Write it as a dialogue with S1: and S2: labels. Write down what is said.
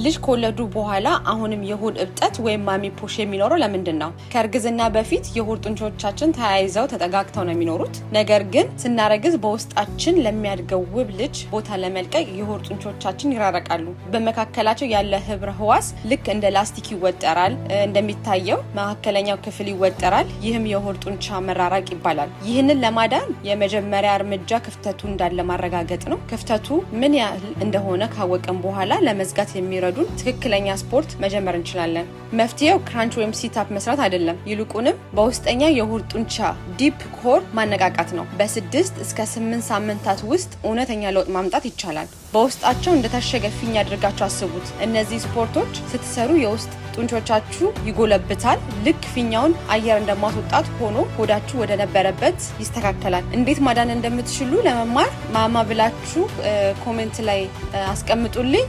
S1: ልጅ ከወለዱ በኋላ አሁንም የሆድ እብጠት ወይም mommy pouch የሚኖረው ለምንድን ነው? ከእርግዝና በፊት የሆድ ጡንቾቻችን ተያይዘው ተጠጋግተው ነው የሚኖሩት። ነገር ግን ስናረግዝ በውስጣችን ለሚያድገው ውብ ልጅ ቦታ ለመልቀቅ የሆድ ጡንቾቻችን ይራረቃሉ። በመካከላቸው ያለ ህብረ ህዋስ ልክ እንደ ላስቲክ ይወጠራል። እንደሚታየው መካከለኛው ክፍል ይወጠራል። ይህም የሆድ ጡንቻ መራራቅ ይባላል። ይህንን ለማዳን የመጀመሪያ እርምጃ ክፍተቱ እንዳለ ማረጋገጥ ነው። ክፍተቱ ምን ያህል እንደሆነ ካወቅን በኋላ ለመዝጋት የሚረዱን ትክክለኛ ስፖርት መጀመር እንችላለን። መፍትሄው crunch ወይም sit-up መስራት አይደለም፣ ይልቁንም በውስጠኛ የሆድ ጡንቻ deep core ማነቃቃት ነው። በ6 እስከ 8 ሳምንታት ውስጥ እውነተኛ ለውጥ ማምጣት ይቻላል። በውስጣቸው እንደታሸገ ፊኛ አድርጋችሁ አስቡት። እነዚህ ስፖርቶች ስትሰሩ የውስጥ ጡንቾቻችሁ ይጎለብታል። ልክ ፊኛውን አየር እንደማስወጣት ሆኖ ሆዳችሁ ወደ ነበረበት ይስተካከላል። እንዴት ማዳን እንደምትችሉ ለመማር ማማ ብላችሁ comment ላይ አስቀምጡልኝ።